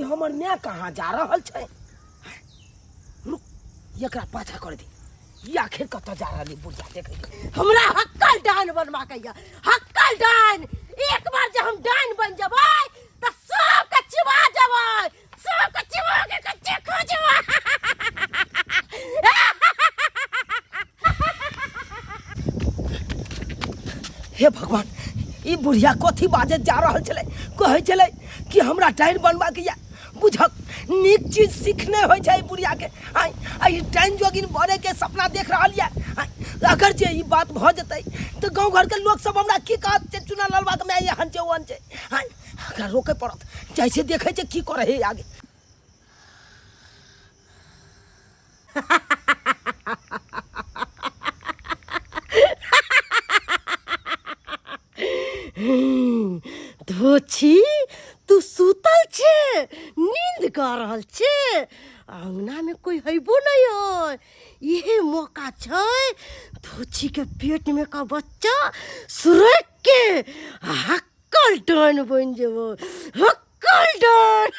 हमर माय कहाँ जा रहल छै? रुक, एकरा पाछा कर दी। ई आखिर कतऽ जा रहल बुढ़िया? देखै हमरा हक्कल डान बनवा के या, हक्कल डान। एक बार जे हम डान बन जबै त सबके चिबा जबै, सबके चिबा के कच्चे खा जबै। हे भगवान, ई बुढ़िया कथी बाजत जा रहल छलै? कहै छलै कि हमरा डाइन बनबाके यऽ। बुझक नीक चीज सीखने होइ छै बुढ़िया के। आइ आ ई डाइन जोगिन बने के सपना देख रहल यऽ। आइ अगर जे ई बात भऽ जेतै तऽ गाँव घरके लोक सब हमरा की कहत जे चुना ललबा के माय एहन छै ओहन छै। आइ एकरा रोके पड़त। जाइ छै, देखै छै की करै है आगे। धोछी, तू सुतल छे, नींद कर रहल छे, अंगना में कोई हैबो नहीं है। इहे मौका छै धोछी के पेट में का बच्चा सुरक के हक्कल डन बन जेबो, हक्कल डन।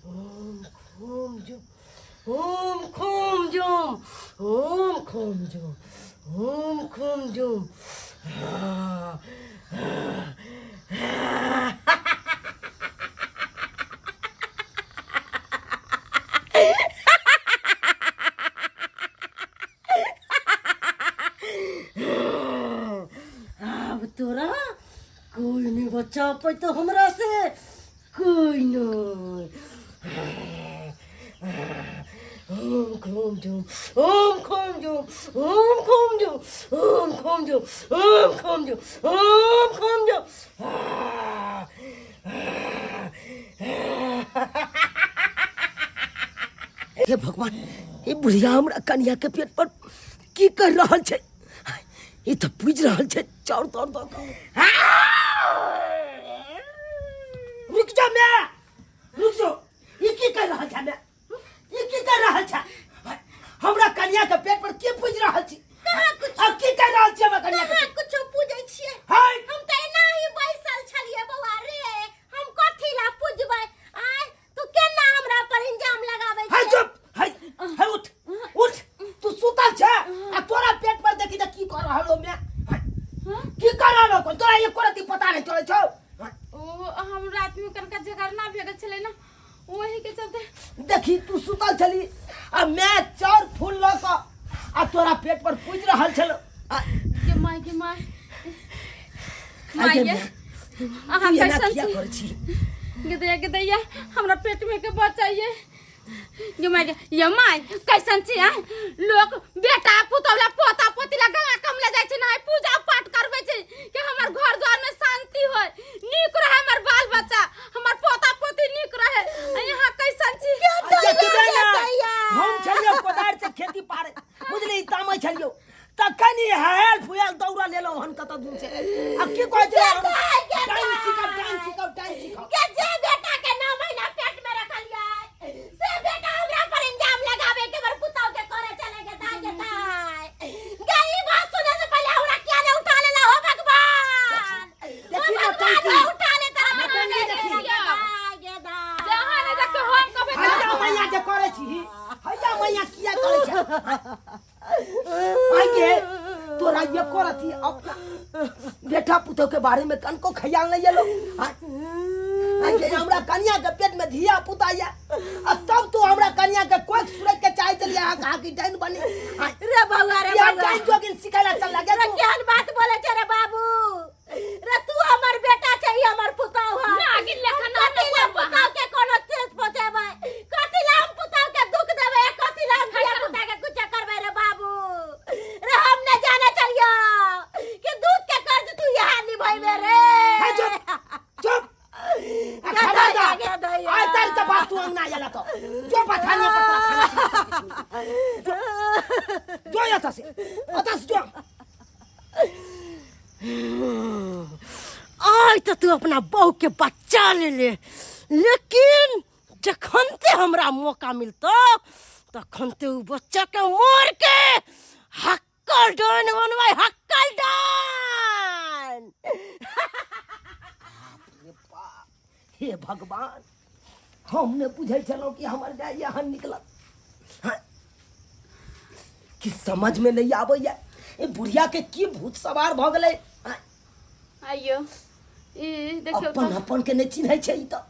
ओम खोम जुम, ओम खोम जुम, ओम खोम जुम, ओम खोम जुम। आब तोरा कोई नहीं बचा पैतो हमरा से, कोई नहीं। ओम खोम जुम, ओम खोम जुम, ओम खोम जुम, ओम खोम जुम, ओम खोम जुम, ओम खोम जुम। हे भगवान, ई बुढ़िया हमरा कनिया के पेट पर की कर रहल छै? ई तऽ पूछि रहल छै चाउर तौर दऽ कऽ। रुक जा मैं, रुक जो। ई की कर रहल छै मैं? ई की कर रहल छै? हमरा कनिया के पेट पर की पूछि रहल छी? कहाँ कुछ आ की कर रहल छी हमरा कनिया के? कहाँ कुछो पूजै छियै? हाय, हम तऽ एना ही बैसल छलियै बौआ रे, हम कथी ला पूजबै? आय तू केना हमरा पर इंजाम लगाबै हाय छै? चुप, हाय हाय, उठ उठ। तू सुतल छै आ तोरा पेट पर देखी त की कर रहल हो मैं? हाय, की कर रहल हो? तोरा एको रत्ती पता नहीं चलै छौ? हाय, ओ हम रात में कनका झगड़ना भए गेल छलै ना, ओही के चलते। देखी, तू सुतल छली आ मैं चाउर फूल लऽ कऽ आ तोरा पेट पर पूजि रहल छल। के माय, के माय, आइ माय गे ये, माय, अहाँ तू एना कैसन किया छी? करै छी? गे दैया, गे दैया, हमरा पेट में के बचाइए। गे माय, गे ये माय, कैसन छी? आय लोक बेटा पुतौह ला, पोता पोती ला गंगा कमला जाइ छै ना, पूजा पाठ करबै छै कि हमर घर द्वार में शांति होय, नीक रहे हमर बाल बच्चा, हमर पोता पोती नीक रहे। आ यहाँ कैसन छी? आ देखबे दैया, ना, दैया। हम छलियौ कोदारि से खेती पारे, बुझली, तामै छलियौ तखन ई हेल फुयल दौड़ा लेलहुँ हन कतऽ दूर से। आ की कहै छै? गे दाइ, गे टाइम दाइ। सिखाउ, टाइम सिखाउ, टाइम सिखाउ। के जे बेटा के 9 महीना पेट में रखलियै से बेटा हमरा पर इंजाम लगावे के हमर पुतौह के करे चले। गे दाइ, गे दाइ, गे ई बात सुने से पहले हमरा किया ने उठा लेला हो भगवान? हो देखी ना भगवान, टंकी। हो उठा ले तोरा ना बना टंकी ले। देखी। गे दाइ, गे दाइ। जहाँ नहि देखियौ हम कहबै। हैया मैया जे करै छी, हैया मैया किया करै छै? आगे तोरा एको रति अपना बेटा पुतोह के बारे में कनको ख्याल नहीं एलो? आगे हमरा कनिया के पेट में धिया पुता या आ तब तू हमरा कनिया के कोख सुरक के चाहे चलिए अहाँ कहा कि डाइन बनी। रे बउआ, रे या बउआ। डाइन जोगिन सिखैला चल लगे रे तू। केहन बात बोले छे रे बाबू रे? तू हमर बेटा छै, ई हमर पुतौह है। नागिन लेखा हम ना कथी ला बउआ। पुतौह के कोनो ठेस पहुंचेबै? कथी ला हम पुतौह के दुख देबै? कथी ला हम धिया पुता के कुछ करबै रे बाबू रे? हम न जाने चलियो कि दूध के कर्ज तू यहाँ निभैबे रे। हे चुप चुप, आ गे खबरदार दैया, गे दैया। आइ तारीख के बाद तू अंगना आयल तो जो पठानिया पर तोरा खाना खिला सकै छी। जो एतऽ से, एतऽ से जो। आइ तऽ तू अपना बहू के बच्चा ले ले, लेकिन जखन ते हमरा मौका मिलतो तखन ते उ बच्चा के मार के हक्कल डान बनबै, हक्कल डान। हे भगवान, हम नहि बुझै छलहुँ कि हमर गाय यहाँ निकलत। हाँ, कि समझमे नहि आबैया ई बुढ़िया के की भूत सवार भऽ गेलै। हाँ, आइयो ई देखियौ अपन तऽ अपन के नहि चिन्है छै ई। तऽ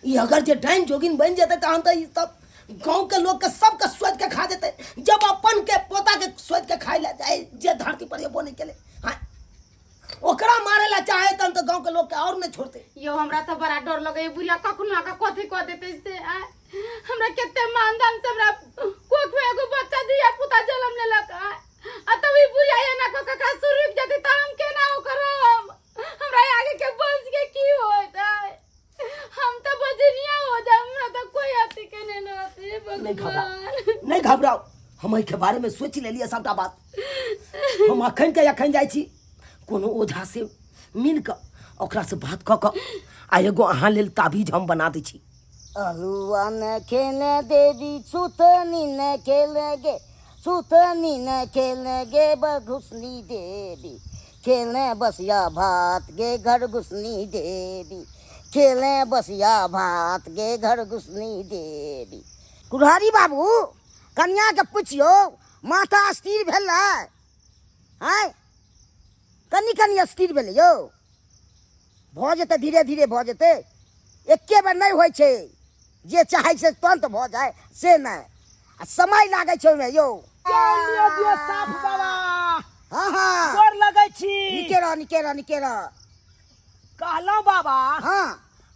ई अगर जे डाइन जोगिन बनि जेतै तहन तऽ ई सब गाँव के लोग के सबके सोचि के खा जेतै। जब अपन के पोता के सोचि के खाइ लए जाइ जे धरती पर एबो नहि केलै, हाँ, ओकरा मारे ला चाहे तहन तऽ गाँव के लोग के और नहि छोड़तै। यो हमरा तऽ बड़ा डर लगैया, बुढ़िया कखनो आके कथी कऽ देतै से। आय हमरा कते मान दान से हमरा कोख में एगो बच्चा धिया पुता जन्म लेलक। आय आ तब ई बुढ़िया एना कऽ ककरा शुरू रुकि जेतै तऽ हम केना करब? हमरा आगे के वंश के की होत? आय हम तऽ बजनिया हो जाब, हमरा तऽ कोई अथी के नहीं रहते। नहीं घबराओ, भगवान नहीं घबराओ, हम एहिके बारे में सोचि लेलियै सबटा बात। हम अखन के अखन जाइ छी कोनो ओझा से मिल कऽ, ओकरा से बात कऽ कऽ आ एगो अहाँ लेल ताबीज हम बना दै छी। अलुआ न खेले देवी सुतनी न खेले गे, सुतनी न खेले गे बघुसनी देवी, खेले बसिया भात गे घर घुसनी देवी, खेले बसिया भात गे घर घुसनी देवी। कुल्हारी बाबू, कन्या के पुछियो माथा स्थिर भेलै? आँय, कनि कनि स्थिर भेलै यौ? भऽ जेतै, धीरे धीरे भऽ जेतै, एके बेर नहि होइ छै। जे चाहै छै तुरन्त भऽ जाय से नहि, आ समय लागै छै ओहिमे यौ। दियौ दियौ साफ बाबा। हँ हँ, गोर लगै छी। नीके रह, नीके रह, नीके रह। कहलहुँ बाबा, हँ,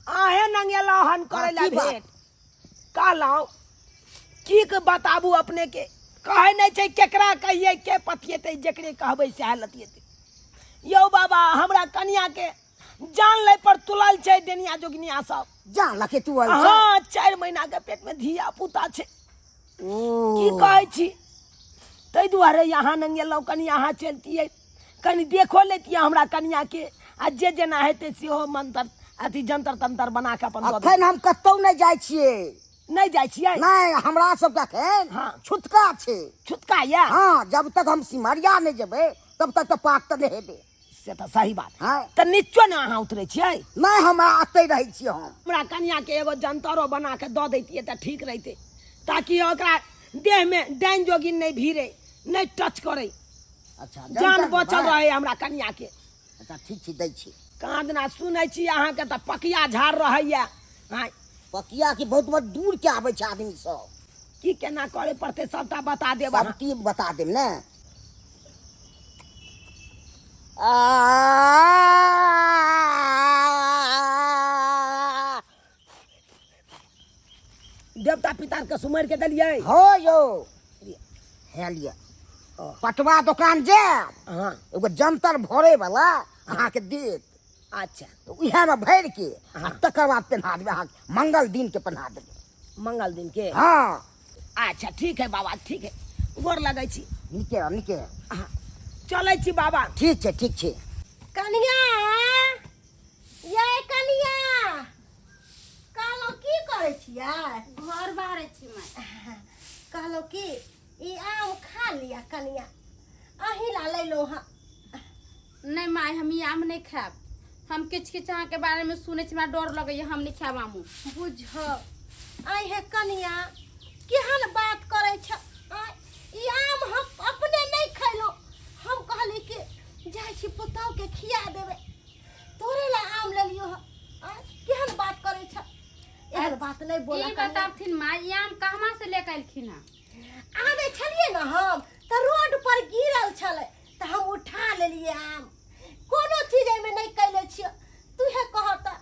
अहें नंगेलहुँ हन करै लए की बात? भेंट। कहलहुँ की के बताबू अपने के, कहै नहि छै केकरा कहियै के पतियेतै, जकरे कहबै सएह लतियेतै। यौ बाबा, हमरा कनिया के जान लै पर तुलल छै डेनिया जोगिनिया सब। जान लखे तू आयल छै? हाँ, 4 महीना के पेट में धिया पुता छै। ओ की कहै छी, ताहि दुआरे यहाँ नंगेलहुँ, कनि अहाँ चलतियै, कनि देखो लेतियै हमरा कनिया के, आ जे जेना हेतै सेहो मंत्र अथी जंतर तंतर बना के अपन दऽ देबै। अखन हम कतौ नहि जाइ छियै। नहि जाइ छियै? नहि, हमरा सबके अखन हाँ। छुटका छै। छुटका यऽ? हाँ, जब तक हम सिमरिया नहि जेबै तब तक तऽ पाक तऽ नहि हेबै। से तऽ सही बात। हाँ। तऽ नीचो ने अहाँ उतरै छियै? नहि, हमरा एतै रहै छियै हम। हमरा कनिया के एगो जंतरो बना के दऽ दैतियै तऽ ठीक रहितै, ताकि ओकरा देह में डाइन जोगिन नहि भिड़े, नहि टच करै। अच्छा, जान जंतर बचल देबै? रहे हमरा कनिया के। अच्छा ठीक छै, दै छी। कहाँ दिना सुनै छी अहाँके तऽ पकिया झाड़ रहैया। आँय, पकिया के बहुत बहुत दूर के आबै छै आदमी सब। की केना करे पड़तै सबटा बता देब सब अहाँ। की बता देब ने। आ देवता पितर के सुमरि के देलियै? हो यौ, हे लिअ, पटवा दोकान जायब, हाँ, एगो जंतर भरे वाला अहाँके देत। अच्छा। उएहमे भरि के आ तकर बाद पेन्हा देबै अहाँके, मंगल दिन के पेन्हा देबै। मंगल दिन के? हाँ। अच्छा ठीक है बाबा, ठीक है, गोर लगै छी। नीके रह, नीके रह। हाँ, चलै छी बाबा। ठीक छै, ठीक छै। कनिया, ये कनिया, कहलहुँ की करै छियै? घर बाहरै छी माय। कहलहुँ कि ई आम खा लिअ कनिया, अहीं ला लेलहुँ हँ। नहि माय, हम ई आम नहि खायब। हम किछु किछु अहाँके बारेमे सुनै छी, हमरा डर लगैया, हम नहि खायब आमो। बुझ आइ हे कनिया, केहन बात करै छ। आँय, ई आम हम अपने नहि खैलहुँ, हम कहली कि जाइ छी पुतहुके खिया देबै, तोरे ला आम लेलियो हँ। आँय, केहन बात करै छ, एहन बात नहि बोला ई कनिया। बताबथिन माय, ई आम कहवा से लेके एलखिन हँ? आबै छलियै ने हम तऽ रोड पर गिरल छलै तऽ हम उठा लेलियै आम। कोनो चीज एहिमे नहि कैले छियै। तूहे कह तऽ,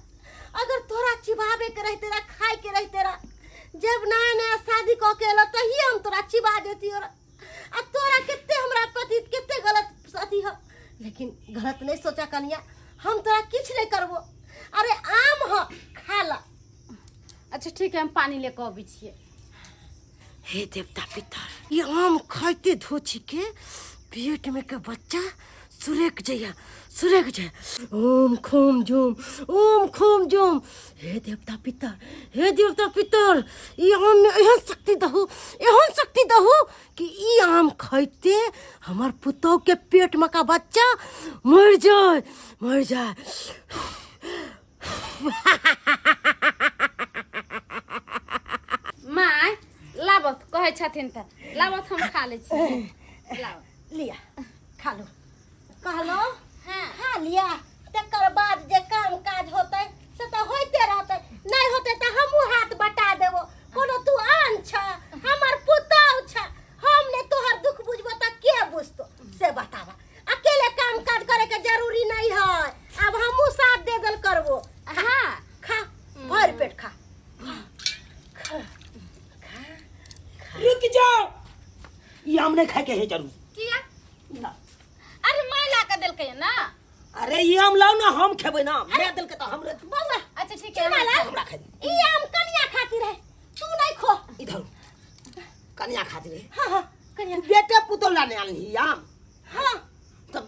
अगर तोरा चिबाबेके रहिते रह, खायके रहिते रह, जब नया नया शादी कऽ के एलऽ तहिए हम तोरा चिबा देतियो रह। आ तोरा कते हमरा प्रति कते गलत अथी ह, लेकिन गलत नहि सोचा कनिया, हम तोरा किछु नहि करबो। अरे आम ह, खा ला। अच्छा ठीक है, हम पानी लेके अबै छियै। हे देवता पितर, ई आम खाइते धोछी के पेट में के बच्चा सुरेक जइया, सुरेक जाय। ओम खोम जोम, ओम खोम जोम। हे देवता पितर, हे देवता पितर, ई आम में एहन शक्ति दहू, एहन शक्ति दहू कि ई आम खाइते हमर पुतोह के पेट में का बच्चा मर जाए, मर जाए। माय लाबत कहै छथिन तऽ लाबत, हम खा लै छी, लाबत। लिया, खा लो। कहलो हाँ, खा लिया, तकर बाद जे काम काज होतै से तऽ होइते रहतै, नहि होतै तऽ हमहूँ हाथ बटा देबो। कोनो तू आन छ, हमर पुतहु छ, हम नहि तोहर दुख बुझबो तऽ के बुझतो से बताबा। अकेले काम काज करे के जरूरी नहीं है, अब हमहूँ साथ दे देल करबो। हाँ खा, भर पेट खा। रुक जाओ, ई आम नहीं खाए के है जरूर। किया? अरे माय ला के देलकै ना। अरे ई आम लाओ ना, हम खेबै ना, मैं देलकै तऽ हमरे। बौआ अच्छा ठीक है, चुना ला। हमरा खाइ दे। ई आम कनिया खातिर है, तू नहीं खो। इधर कनिया खातिर है। हाँ हाँ कनिया। तू बेटे पुतोह ला नहीं आनली आम? हाँ। तब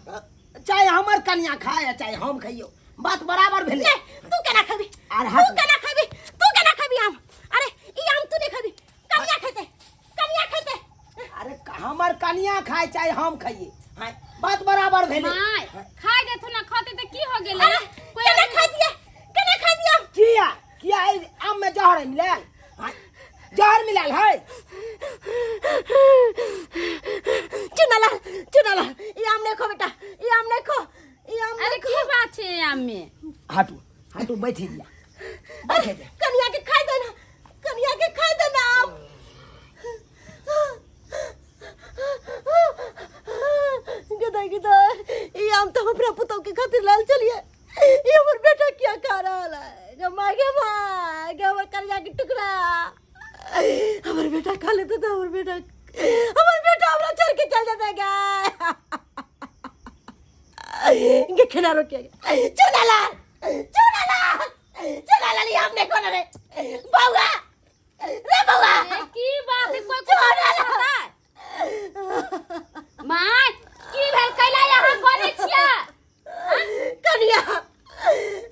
चाहे हमर कनिया खाए या चाहे हम खाइयो, बात बराबर भेलै। नहीं, तू केना खेबी? आर तू हाथ केना खेबी? तू केना खेबी आम? अरे ई आम तू नहीं खेबी, कनिया खेते, कनिया खेते। अरे हमर कनिया खाए चाहे हम खाइए, हाँ बात बराबर भेलै। माय खाइ देथु ना, खाते तऽ की हो गेलै? अरे केना खा दिया, केना खा दिया? किया किया एहि आम में जहर है मिलायल? हाँ, जहर मिलायल है। चुनालाल, चुनालाल, ई आम नहीं खो बेटा, ई आम नहीं खो, ई आम अरे नहीं की खो। बात छै आम में? हटू हटू, बैठे दिया, बैठे दिया। कनिया के खाई देना, कनिया के खाई देना आम। गदा गदा, ई आम तो हमरा पुतोह के खातिर लाल चलिए, ई हमर बेटा क्या खा रहा है? गे माँ, गे माँ, गे हमर कनिया के टुकड़ा। हमर बेटा खा लेते तो हमर बेटा, हमर बेटा हमरा छोड़ के चल जाता गे। गे खेना रोकिया गे। चुनालाल, चुनालाल, चुनालाल, ई आम नहीं खोना रे बउआ, रे बउआ। ए, की बात है? कोई कुछ नहीं पता माय, की भेल कैला यहाँ करै छियै? कनिया,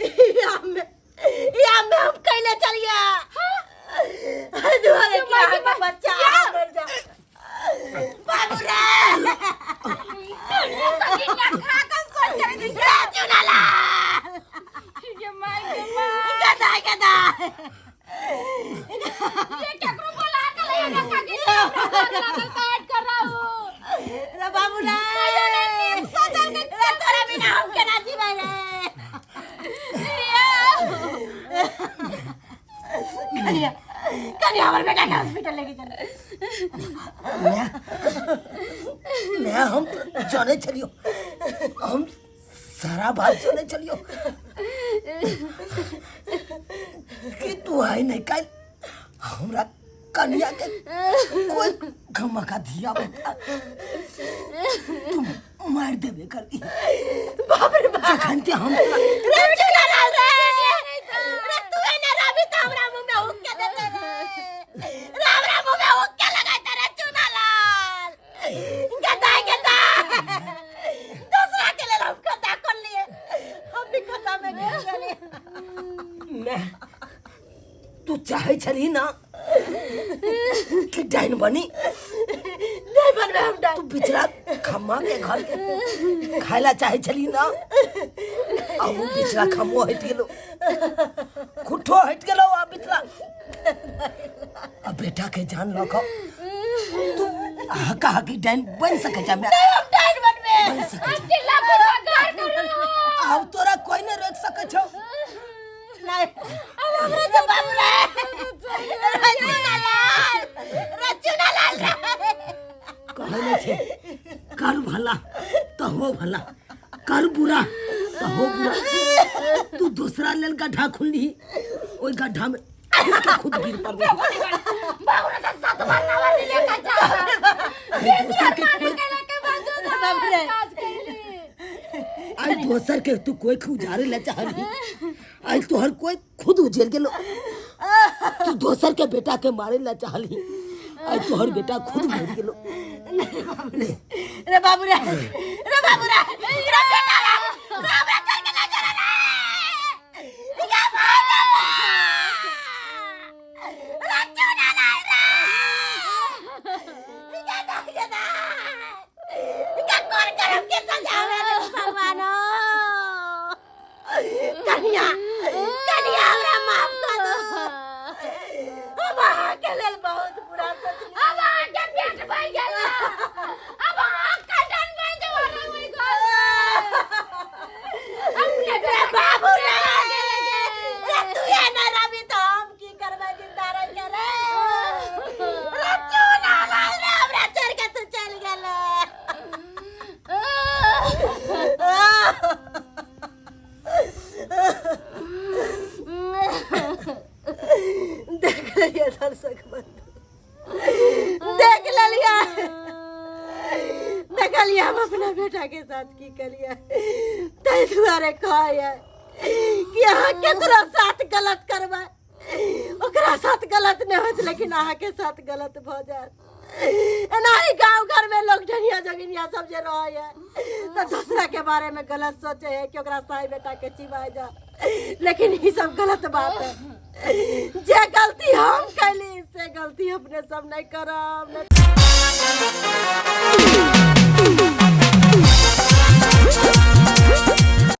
ई आम में, ई आम में हम कैले चलिया दुआरे के आगे बच्चा मर जा बाबू रे। कनिया खा के सोच करै छै। रे चुनालाल, गे my, गे my. गदा गदा, ये केकरो बोला के ले ना काकी, हमरा डर लागल, काट कर रहू। रे बाबू रे, रे तोरा बिना हम केना जीबै रे? कनिया, कनिया, हमर बेटा के हॉस्पिटल लेके चल। मैं हम जाने चलियो, हम सारा बात जाने चलियो कि तू आई नहीं काल हमरा कनिया के कोई खम्मा का धिया बेटा तू मार देबे कर दी। बाप रे बाप। जखन ते हम तोरा रे चुनालाल रे, रे तू एने रहबी त हमरा मुंह में हुक के देते रे, रे हमरा मुंह में हुक के लगाते रे चुनालाल। गदा गदा, दूसरा के लेल हम खता कर लिए, हम भी खता में गिर गेलिए। मैं तू चाहे छली ना कि डाइन बनी? नहीं बनबे हम डाइन। तू बिचरा खम्मा के घर के खाइला चाहे छली ना? अब उ बिचरा खम्मो हट गेलो, खुट्ठो हट गेलो। आ बिचरा अब बेटा के जान लऽ कऽ तू हका हकी डाइन बन सकै छै? नहीं, हम डाइन बनबे। बन सकै छै। चिल्ला बुढ़वा गार करू। आब तोरा कोई नहीं रोक सकै छौ। नहीं, अब हमरा से बाबू रे, रे चुनालाल, रे चुनालाल रे। कहै नहि छै, कर भला तऽ हो भला, कर बुरा तऽ हो बुरा। तू दोसरा लेल गड्ढा खुलली, ओहि गड्ढा में खुद के खुद गिर पड़बी। बाबू ने तो सात बार नवर ले का जा। दोसर के कोई के बाजू बाबू रे। काज कैली। आई दोसर के तू कोई उजारे ले चाहली, आई तोहर कोई खुद उजेर गेलो। तू दोसर के बेटा के मारे ला चाहली, आइ तोहर बेटा खुद मरि गेलो। रे बाबू रे, रे बाबू रे, रे बेटा रे, रे हमरा चल के ना चला रे। या भाई रे, चुना नहीं रे। या ना, या ना। या कौन करम के सजा हमरा दे भगवान। कन्या, कन्या, हमरा माफ कर दो। हम अहाँके लेल बहुत बुरा सोचली। अब अहाँके पेट भरि गेल, अब अहाँ कटन बनि जेबै रे ओहि घर अपने। रे बाबू रे, रे तू एना रहबी तऽ हम की करबै जिंदा रहि के रे? रे चूना लाल रे, हमरा छोड़ि के तू चलि गेलै। देख लेलियै दर्शक बंधु, देख लेलियै, देखलियै हम अपना बेटा के साथ की कलियै। ताहि दुआरे कहैए कि अहाँ केकरो साथ गलत करबै, ओकरा साथ गलत नहि होत, लेकिन अहाँके साथ गलत भऽ जायत। एनाही गाँव घर में लोग ढनिया जोगिनिया सब जे रहैए तऽ दोसरा के बारे में गलत सोचे है कि ओकरा साई बेटा के चिबाय जा, लेकिन ई सब गलत बात है। जे गलती हम कैली से गलती अपने सब नहीं करब।